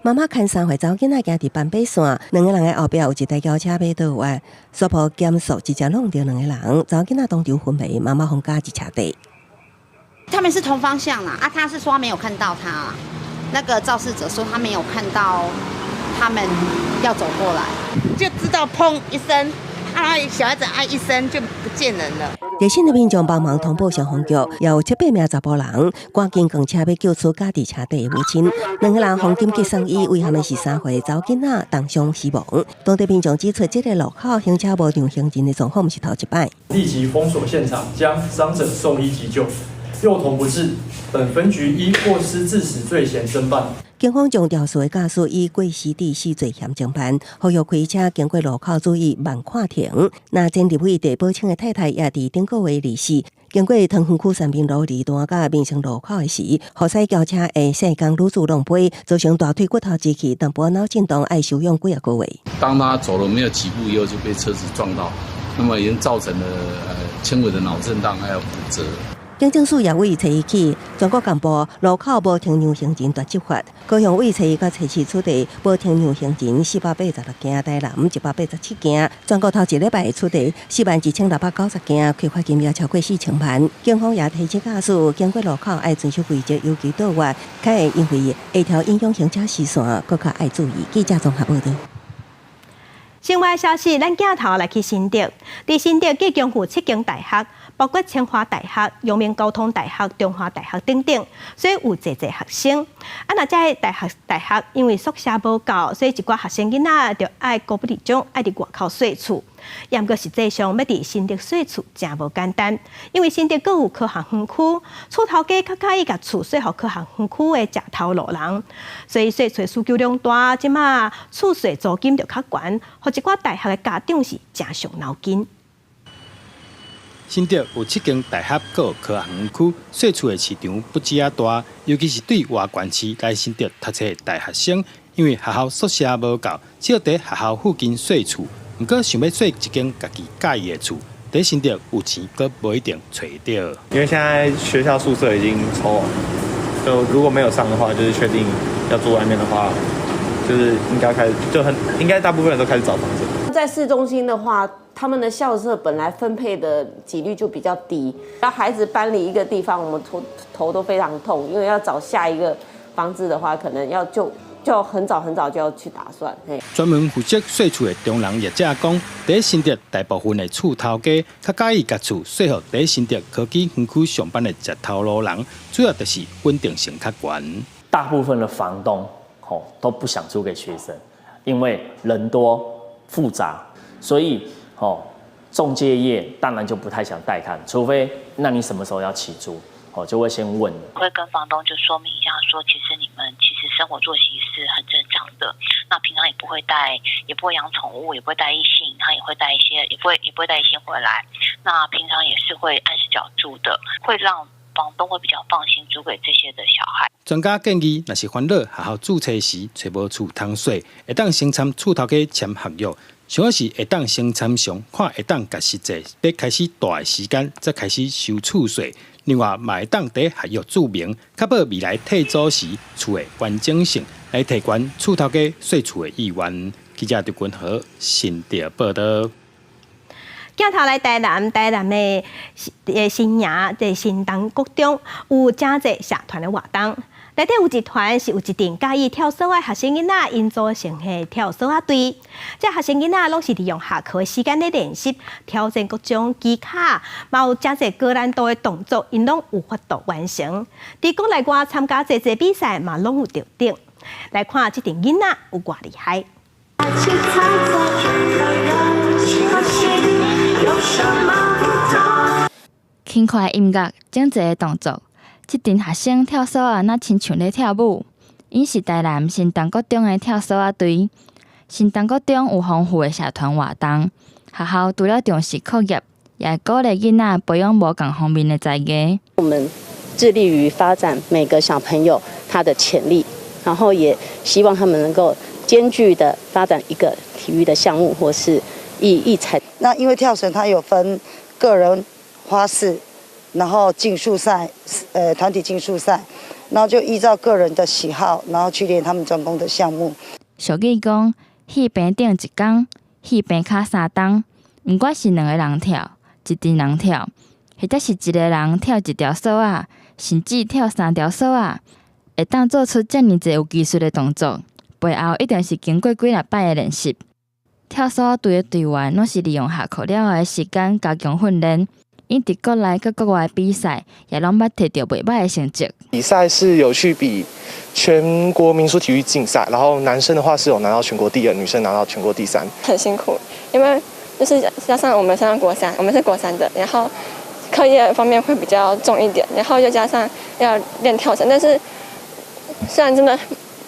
媽媽牽3歲查某囡仔行佇斑馬線，兩个人的後壁有一台轎車欲倒彎，煞予減速直接挵著兩个人，查某囡仔當場昏迷，媽媽予夾佇車底。他們是同方向啦，啊，他是說沒有看到他，那個肇事者說他沒有看到他們要走過來，就知道砰一聲，啊，小孩子啊一聲就不見人了。熱心的民眾幫忙通報消防局，也有七八名查埔人趕緊趕車欲救出夾佇車底的母親。兩個人予緊急送醫，遺憾的是3歲查某囡仔當場死亡。當地民眾指出，這个路口行車無讓行人的狀況，毋是頭一擺。立即封鎖現場，將傷者送醫急救，幼童不治。本分局依過失致死罪嫌偵辦。警方將肇事的駕駛以過失致死罪嫌偵辦，呼籲開車經過路口注意慢看停。那前立委鄭寶清的太太也佇頂個月24，經過桃園區三民路二段佮民生路口的時，予駛轎車的姓江女子挵飛，造成大腿骨頭折去，淡薄腦震盪，愛休養幾個月。當他走了沒有幾步以後，就被車子撞到，那麼已經造成了輕微的腦震盪，還有骨折。警政署也為初一起，全國幹部路口無停讓行人大執法。高雄為初一到初四處罰無停讓行人486件，台南187件。全國頭一禮拜處罰41,690件，開罰金額超過4000萬。警方也提醒駕駛經過路口愛遵守規則，尤其倒彎，較會因為下調影響行車視線，閣較愛注意。記者綜合報導。新聞消息，咱鏡頭來去新竹，佇新竹繼共有七間大學，包括清華大學、陽明交通大學、中華大學等等，所以有濟濟學生。啊，若這个大學因為宿舍無夠，所以一寡學生囡仔就愛孤不離種，愛佇外口稅厝。毋過實際上，欲佇新竹稅厝誠無簡單，因為新竹閣有科學園區，厝頭家較佮意共厝稅予科學園區的食頭路人，所以稅厝需求量大，這馬厝稅租金就較懸，予一寡大學的家長是誠傷腦筋。新竹有七間大學，閣有科學園區，稅厝的市場不止仔大，尤其是對外縣市來新竹讀冊的大學生，因為學校宿舍無夠，只好佇學校附近稅厝。毋過想欲稅一間家己佮意的厝，佇新竹有錢，閣無一定揣著。因為現在學校宿舍已經抽完，就如果沒有上的話，就是確定要住外面的話，就是應該開始就很應該大部分人都開始找房子。在市中心的話，他們的校舍本來分配的幾率就比較低，要孩子搬離一個地方，我們頭都非常痛，因為要找下一個房子的話，可能要就很早很早就要去打算。專門負責稅厝的中人業者講，佇新竹大部分的厝頭家較佮意共厝稅予佇新竹科技園區上班的食頭路人，主要就是穩定性較懸。大部分的房東吼都不想租給學生，因為人多複雜，所以吼仲介業當然就不太想帶看，除非那你什麼時候要起租？哦，就會先問，會跟房東就說明一下，說其實你們其實生活作息是很正常的，那平常也不會帶，也不會養寵物，也不會帶異性，他也會帶一些，也不會帶異性回來。那平常也是會按時繳租的，會讓房東會比較放心租給這些的小孩。專家建議，若是煩惱學校註冊時揣無厝通稅，會當先參厝頭家簽合約。上好是會當先參詳，看會當共實際欲開始蹛的時間，才開始收厝稅。另外，嘛會當佇合約註明，確保未來退租時厝的完整性，來提懸厝頭家稅厝的意願。記者劉君和新竹報導。鏡頭來台南，台南的新營，佇新東國中有誠濟社團的活動。內底有一團是有一陣佮意跳索仔的學生囡仔，𪜶組成的跳索仔隊。這學生囡仔攏是利用下課的時間咧練習，挑戰各種技巧，嘛有誠濟高難度的動作，𪜶攏有法度完成。佇國內外參加濟濟比賽，嘛攏有得獎。來看這陣囡仔有偌厲害。輕快音樂，整齊的動作。這陣學生跳索仔，若親像咧跳舞。𪜶是台南新東國中的跳索仔隊。新東國中有豐富的社團活動，學校除了重視課業，也會鼓勵囡仔培養無仝方面的才藝。我們致力於發展每個小朋友他的潛力，然後也希望他們能夠兼具的發展一個體育的項目，或是藝才。那因為跳繩它有分個人花式。然後競速賽，團體競速賽，然後就依照個人的喜好，然後去練他們專攻的項目。俗語講，戲棚頂一工，戲棚跤三冬。毋管是兩個人跳，一陣人跳，或者是一个人跳一條索仔，甚至跳三條索仔，會當做出遮爾濟有技術的動作，背後一定是經過幾若擺的練習。跳索隊的隊員攏是利用下課了後的時間加強訓練。𪜶佇國內佮國外比賽，也攏捌摕著袂䆀的成績。比賽是有去比全國民俗體育競賽，然後男生的話是有拿到全國第二，女生拿到全國第三。很辛苦，因為就是加上我們上國三，我們是國三的，然後課業方面會比較重一點，然後又加上要練跳繩，但是雖然真的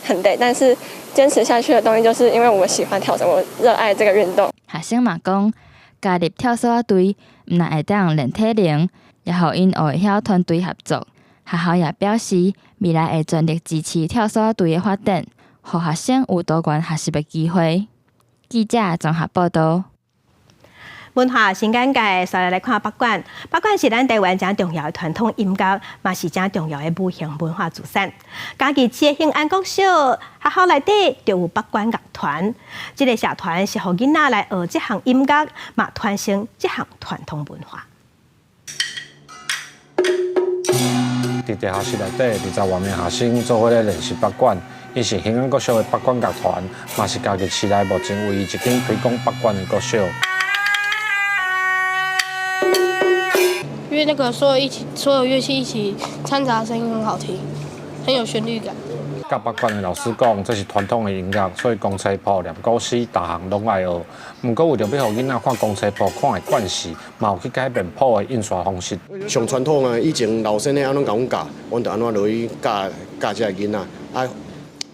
很累，但是堅持下去的動力就是因為我喜歡跳繩，我熱愛這個運動。學生嘛講，加入跳索仔隊，毋但會當練體能，也予𪜶學會曉團隊合作。學校也表示，未來會全力支持跳索仔隊的發展，予學生有多元學習的機會。記者綜合報導。文化新眼界，紲來看北管。北管是咱台灣誠重要的傳統音樂，嘛是誠重要的無形文化資產。嘉義市的興安國小學校內底就有北管樂團，這个社團是予囡仔來學這項音樂，嘛傳承這項傳統文化。佇地下室內底，20外名學生做伙咧練習北管，𪜶是興安國小的北管樂團，嘛是嘉義市內目前唯一一間推廣北管的國小。因為那個所有一起，所有樂器一起摻雜，聲音很好聽，很有旋律感。教北管的老師講，這是傳統的音樂，所以公車譜、念古詩，逐項攏愛學。毋過為著欲予囡仔看公車譜看會慣勢，嘛有去改變譜的印刷方式。上傳統啊，以前老先生按怎共阮教，阮就按怎落去教教這个囡仔。啊，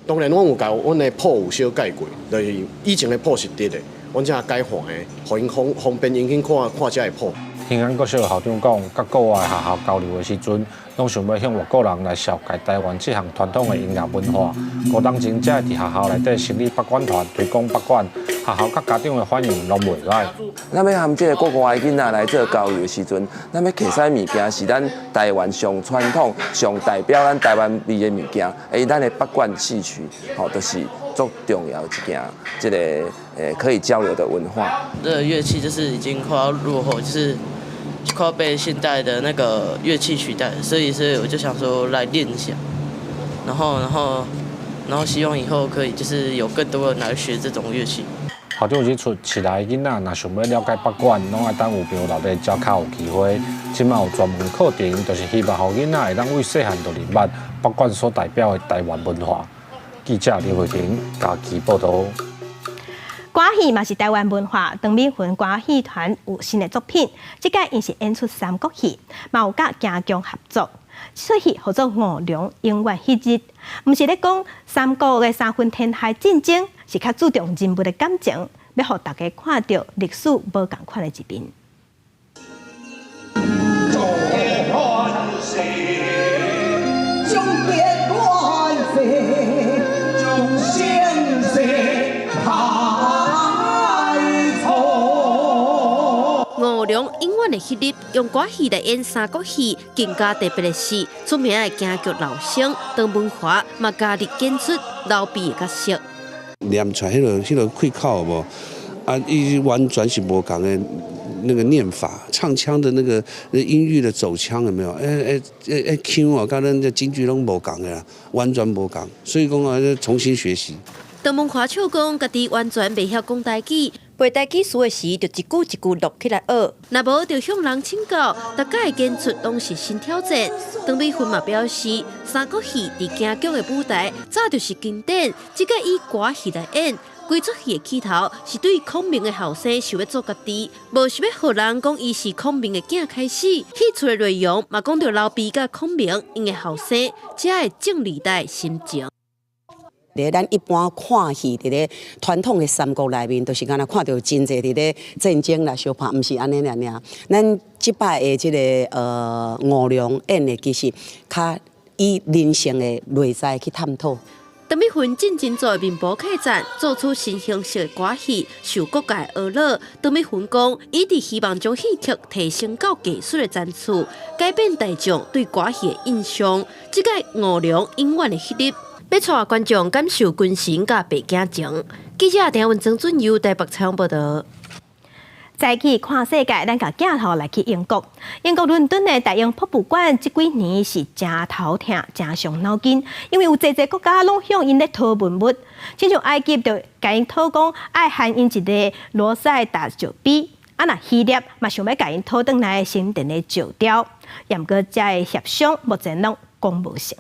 當然阮有教，阮的譜有小改過，就是以前的譜是直的，阮才改橫的，予𪜶方方便𪜶去看看這个譜。興安國小校長講，佮國外學校交流的時陣，攏想欲向外國人來紹介台灣這項傳統的音樂文化。五當前才會佇學校內底成立北管團，推廣北管，學校佮家長的反應攏袂䆀。咱欲和這个國外的囡仔來做交流的時陣，咱欲提啥物件是咱台灣上傳統、上代表咱台灣味的物件，咱的北管戲曲，吼，就是足重要一件，這个可以交流的文化。這個樂器就是已經快要落後，就是快要被現代的那個樂器取代，所以我就想說來練一下，然後希望以後可以就是有更多人來學這種樂器。校長指出，市內囡仔若想欲了解北管，攏愛等有朋友留佇才較有機會。這馬有專門課程，就是希望予囡仔會當對細漢就認捌北管所代表的台灣文化。記者李慧婷嘉義報導。歌戲嘛是台灣文化，陳美雲歌戲團有新的作品，這擺𪜶是演出三國戲，嘛有佮京劇合作。這齣戲號做《五龍永遠彼日》，毋是咧講三國的三分天下戰爭，是較注重人物的感情，欲予大家看著歷史無仝款的一面。五龍永遠的彼日，用歌戲來演三國戲，更加特別的是，出名的京劇老生陳文華嘛加入演出老畢的角色。念出來彼个開口無？啊，伊完全是無仝的那個念法，唱腔的那個音域的走腔有沒有？欸欸欸腔哦，佮咱這京劇攏無仝的啦，完全無仝，所以講啊，重新學習。陳文華笑講，家己完全袂曉講台語，背台語詞的時，就一句一句錄起來學。若無就向人請教，逐擺的演出攏是新挑戰。陳美芬嘛表示，三國戲佇京劇的舞台早就是經典，這擺以歌戲來演，規齣戲的起頭是對孔明的後生想欲做家己，無想欲予人講伊是孔明的囝開始。戲出的內容嘛講著劉備佮孔明𪜶的後生，遮的正二代心情。佇咱一般看戲，佇咧傳統的三國內面，就是敢若看著真濟佇咧戰爭啦相拍，毋是按呢爾爾。咱這擺的這個吳良演的，其實較以人性的內在去探討。陳美芬進前做的面部客棧，做出新形式的歌戲，受各界呵咾。陳美芬講，伊佇希望將戲曲提升到藝術的層次，改變大眾對歌戲的印象。這擺吳良永遠的彼日，欲帶觀眾感受軍神佮白囝情。記者鄭文曾俊佑台北採訪報導。再去看世界，咱共鏡頭來去英國。英國倫敦的大英博物館這幾年是誠頭痛、誠傷腦筋，因為有濟濟國家攏向𪜶咧討文物，親像埃及就共𪜶討講愛還𪜶一个羅塞達石碑，啊若希臘嘛想欲共𪜶討轉來神殿的石雕，毋過遮的協商目前攏講無成。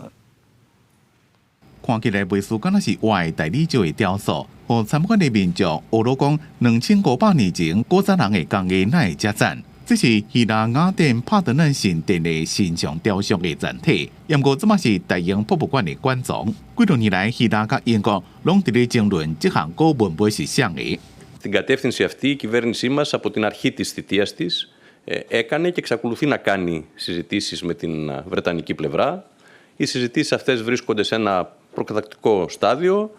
看起來袂輸，敢若是活的大理石的雕塑，予參觀的民眾學囉講2500年前古早人的工藝哪會遮讚？這是希臘雅典帕德嫩神殿的神像雕像的殘體，毋過這馬是大英博物館的館藏。幾多年來，希臘佮英國攏佇咧爭論這項古文物是啥的。 Στην κατεύθυνση αυτή, η κυβέρνησή μας από την αρχή της θητείας της έκανε και εξακολουθεί να κάνει συζητήσεις με την βρετανική πλευρά. Οι συζητήσεις αυτές βρίσκονται σε ένα προκαταρκτικό στάδιο.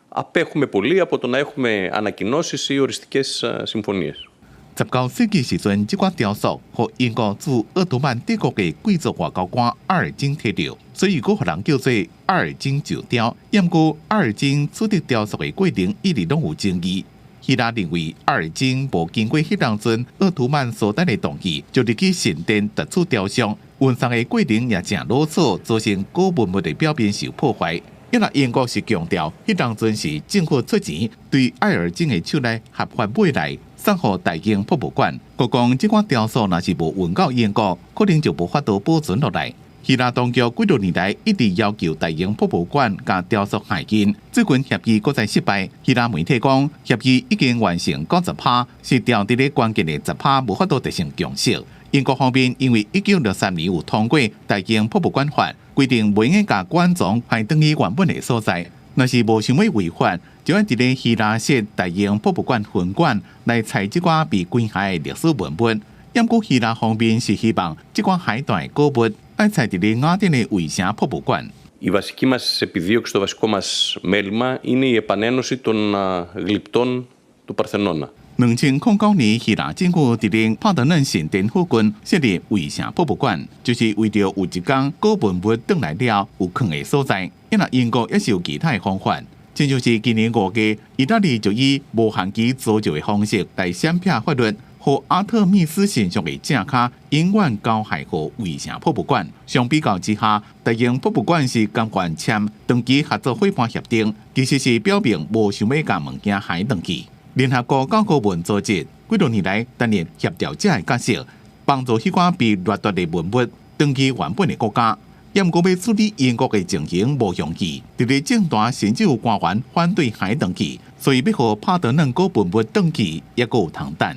Απέχουμε πολύ από το να έχουμε ανακοινώσεις ή οριστικές συμφωνίες. 19世紀時陣，這款雕塑予英國駐鄂圖曼帝國的貴族外交官阿爾金提著，所以閣予人叫做阿爾金石雕。毋過阿爾金取得雕塑的過程一直攏有爭議。希臘認為阿爾金無經過彼當陣鄂圖曼蘇丹的同意，就入去神殿奪取雕像，運送的過程也誠囉嗦，造成古文物的表面受破壞。因為英國是強調，彼當陣是政府出錢對阿爾金的手內合法買來，送予大英博物館。閣講這款雕塑若是無運到英國，可能就無法度保存落來。希臘當局幾多年來一直要求大英博物館共雕塑還𪜶，最近協議閣再失敗。希臘媒體講，協議已經完成90%，是佇佇咧關鍵的10%無法度達成共識。英國方面因為1963年有通過大英博物館法，規定袂用共館藏還轉去原本的所在。若是無想欲違法，就愛佇咧希臘設大英博物館分館來採這寡被捐害的歷史文物。毋過希臘方面是希望這款海帶古物愛採佇咧雅典的衛城博物館。 Η βασική μας επιδίωξη, το βασικό μας μέλημα είναι η επανένωση των γλυπτών του Παρθενώνα. 2009年，希臘政府佇咧帕德嫩神殿附近設立衛城博物館，就是為著有一天古文物轉來了有囥的所在。因為英國也是有其他的方法，親像是今年5月，意大利就以無限期租借的方式來閃避法律，予阿特密斯神像的正跤永遠交還予衛城博物館。相比較之下，大英博物館是甘願簽長期合作夥伴協定，其實是表明無想欲共物件還轉去。聯合國教科文組織幾多年來擔任協調者的角色，幫助彼寡被掠奪的文物轉去原本的國家。毋過欲處理英國的情形無容易，佇咧政壇甚至有官員反對還轉去，所以欲予帕德嫩古文物轉去，猶閣有通等。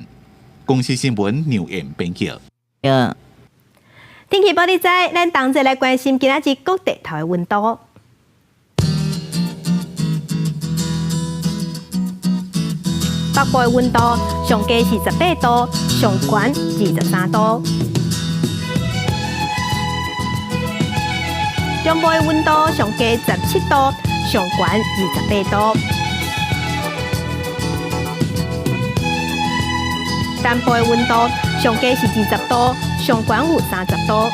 公視新聞劉燕編輯。天氣報你知，咱同齊來關心今仔日各地頭的溫度。北部的溫度上低是18度，上懸23度。中部的溫度上低17度，上懸28度。南部的溫度上低是20度，上懸有30度。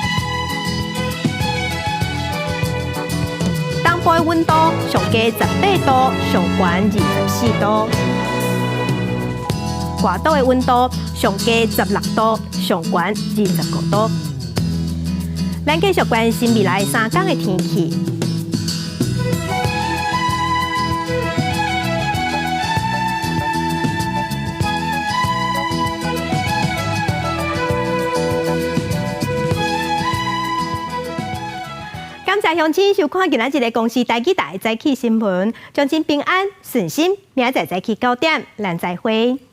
東部的溫度上低18度，上懸24度。外島的溫度上低16度，上懸25度。咱繼續關心未來3天的天氣。感謝鄉親收看今仔日的公視台語台早起新聞，祝恁平安順心，明仔載早起9點，咱再會。